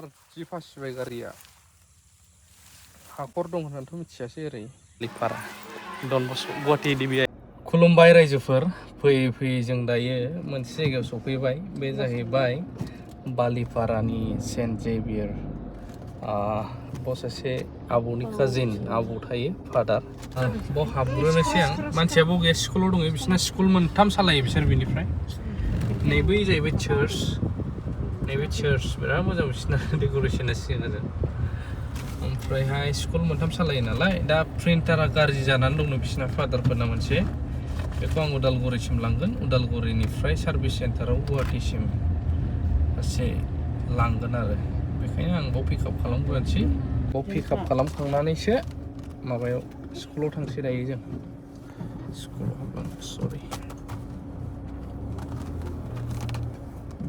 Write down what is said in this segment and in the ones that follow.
गाज्रि फासिबाय गारिया हाखर दं होननानैथ' मिथियासै ओरै लिपारा डन बस्क' गुवाहाटि डिबिआइ खुलुमबाय रायजोफोर फैयै फैयै जों दायो मोनसे जायगायाव सफैबाय बे जाहैबाय बालिपारानि सेन्ट जेभियर बाव सासे आबौनि काजिन आबौ थायो फादार बाव हाबग्रोनोसै आं मानसिया बाव गैया स्कुलाव दङ बिसोरना स्कुल मोनथाम सालायो बिसोर बिनिफ्राय नैबै जाहैबाय चार्च नैबे चार्च बिराद मोजां बिसोरना डेक'रेसना सिगां ओमफ्रायहाय स्कुल मोनथाम सालायो नालाय दा प्रिन्टारा गाज्रि जानानै दंनो बिसोरना फादारफोरना मोनसे बेखौ आं उदालगुरिसिम लांगोन उदालगुरिनिफ्राय सार्भिस सेन्टाराव गुवाहाटिसिम एसे लांगोन आरो बेखायनो आं बाव पिकआप खालामग्रोनोसै बाव पिकआप खालामखांनानैसो माबायाव स्कुलाव थांसै दायो जों स्कुलाव हाबलां सरि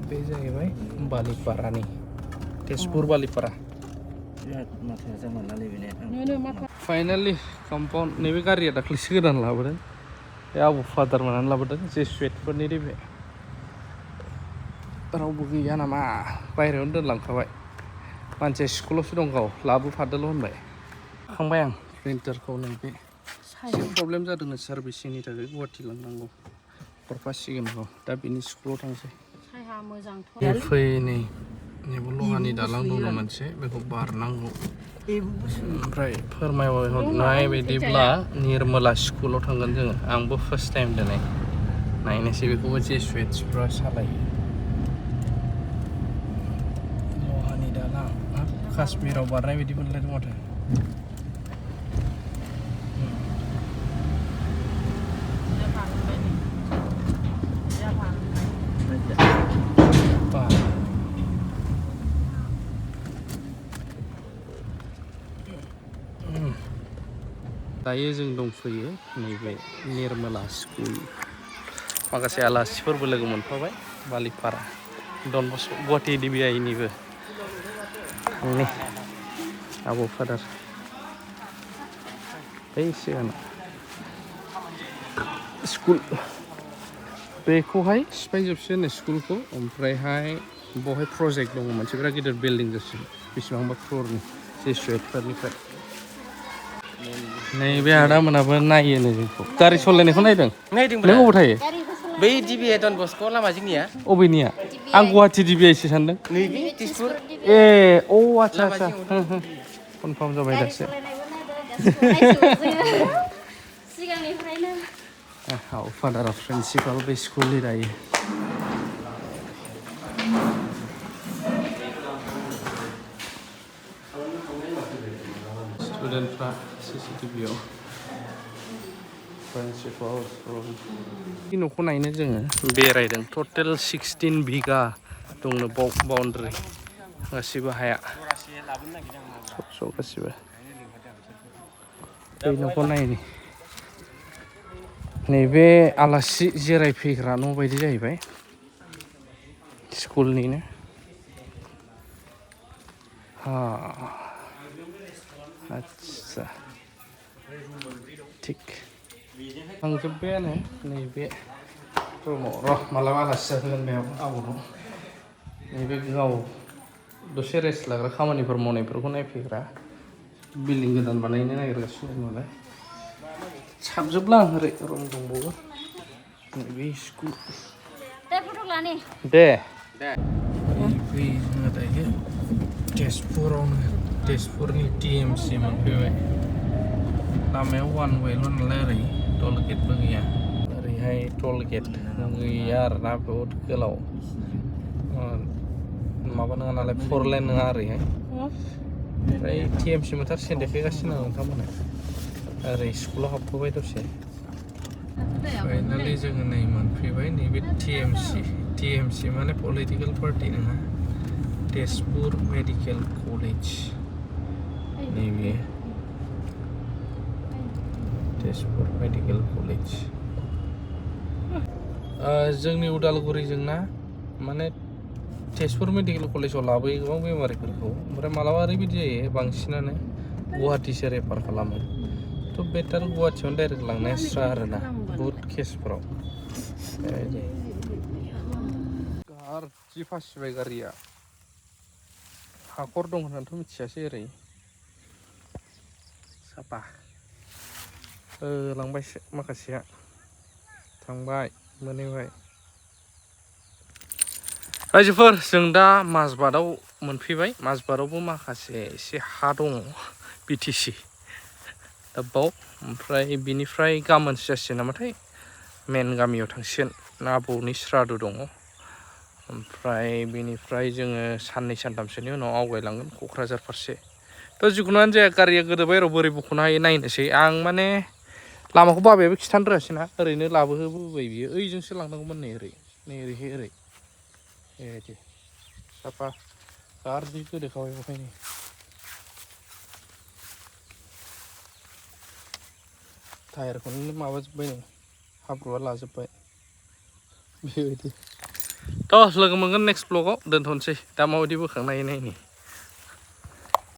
बे जाहैबाय बालिपारानि तेजपुर बालिपारा फाइनालि कम्पाउन्ड नैबे गारिया दाख्लैसो गोदान लाबोदों बे आबौ फादार मोननानै लाबोदों जेसुइटफोरनि बे रावबो गैया नामा बायहेरायावनो दोनलांखाबाय मानसिया स्कुलावसो दं गाव लाबोफादोल' होनबाय खांबाय आं प्रिन्टारखौ नैबे प्रब्लेम जादोंनो सार्भिसिंनि थाखाय गुवाहाटि लांनांगौ हरफासिगोन र' दा बिनि स्कुलाव थांसै फै नै नैबे लहानि दालां दङ मोनसे बेखौ बारनांगौ ओमफ्राय फोरमायहरनाय बायदिब्ला निर्मला स्कुलाव थांगोन जोङो आंबो फार्स्ट टाइम दिनै नायनोसै बेखौबो जेसुइट्सफ्रा सालायो लहानि दालां काश्मीराव बारनाय बायदि मोनलायदों माथो दायो जों दंफैयो नैबे निर्मला स्कुल माखासे आलासिफोरबो लोगो मोनफाबाय बालिपारा डन बस्क' गुवाहाटि डिबिआइनिबो थांनि आबौ फादार बै सिगाङाव स्कुल बेखौहाय सिफायजोबसिगोन स्कुलखौ ओमफ्रायहाय बावहाय प्रजेक्ट दङ मोनसे बिराद गिदिर बिल्डिं जासिगोन बेसेबांबा फ्लरनि जेसुइटफोरनिफ्राय नैबे आदामोनाबो नायो नै जोंखौ गारि सालायनायखौ नायदों नों अबाव थायो बै डिबिआइ डन बस्क' लामा जोंनिया अबेनिया आं गुवाहाटि डिबिआइसो सानदों नैबे तेजपुर ए अ आच्छा आच्छा कनफार्म जाबाय दासो सिगांनिफ्रायनो फादारा प्रिन्सिपाल बे स्कुलनि दायो स्टुडेन्टफ्रा सिसिटिभिआव प्रिन्सिपाल बे न'खौ नायनो जोङो बेरायदों टटेल 16 बिगा दंनो बाउन्ड्रि गासिबो हाया सब गासिबो बे न'खौ नायनि नैबे आलासि जिरायफैग्रा न' बायदि जाहैबाय स्कुलनिनो आच्छा थिग थांजोब्बायानो नैबे रुमाव र' मालाबा आलासि जाफैगोन बेयाव आबौनाव नैबे गाव दसे रेस्ट लाग्रा खामानिफोर मावनायफोरखौ नायफैग्रा बिल्डिं गोदान बानायनो नागिरगासिनो दं नालाय साबजोबला आं ओरै रुम दंबावो नैबे स्कुल दे फै जोङो दायो तेजपुरावनो तेजपुरनि टिएमसि मोनफैबाय लामायाव वान वेल' नालाय ओरै टल गेटबो गैया ओरैहाय टल गेट गैया आरोना बहुद गोलाव माबा नङा नालाय 4 लेन नङा ओरैहाय ओमफ्राय टिएमसि मोनथारसिगोन देखायगासिनो दं नोंथांमोना ओरै स्कुलाव हाबबोबाय दसे फाइनालि जोङो नै मोनफैबाय नैबे टिएमसि माने पलिटिकेल पार्टि नङा तेजपुर मेडिकेल कलेज नैबे तेजपुर मेडिकेल कलेज जोंनि उदालगुरिजोंना माने तेजपुर मेडिकेल कलेजाव लाबोयो गोबां बेमारिफोरखौ ओमफ्राय मालाबा ओरैबायदि जायो बांसिनानो गुवाहाटिसो रेफार खालामो थ' बेटार गुवाहाटियावनो डाइरेक्ट लांनाया स्रा आरोना बुहुद केसफोराव गाज्रि फासिबाय गारिया हाखर दं होननानैथ' मिथियासै ओरै साफा लांबायसो माखासेया थांबाय मोनहैबाय रायजोफोर जों दा माजबातआव मोनफैबाय माजबातआवबो माखासे एसे हा दङ बिटिसि दा बाव ओमफ्राय बिनिफ्राय गाबोनसो जासिगोन नामाथाय मेन गामियाव थांसिगोन आबौनि स्रादु दङ ओमफ्राय बिनिफ्राय जोङो साननै सानथामसोनि उनाव आवगायलांगोन क'क्राझार फारसे थ' जिखुनुआनो जाया गारिया गोदोबाय बोरै बख'नो हायो नायनोसै आं माने लामाखौ बाबायाबो खिथानो रोङासैना ओरैनो लाबोहोबोबाय बियो ओइजोंसो लांनांगौमोन नै ओरैहाय ओरै बेबायदि साफा गाज्रि गोदोखाबाय बेखायनो टायारखौनो माबाजोब्बाय नै हाब्रुआ लाजोब्बाय बेबायदि थ' लोगो मोनगोन नेक्स्ट ब्लगाव दोनथ'नोसै दा माबायदि बोखांनो हायो नायनि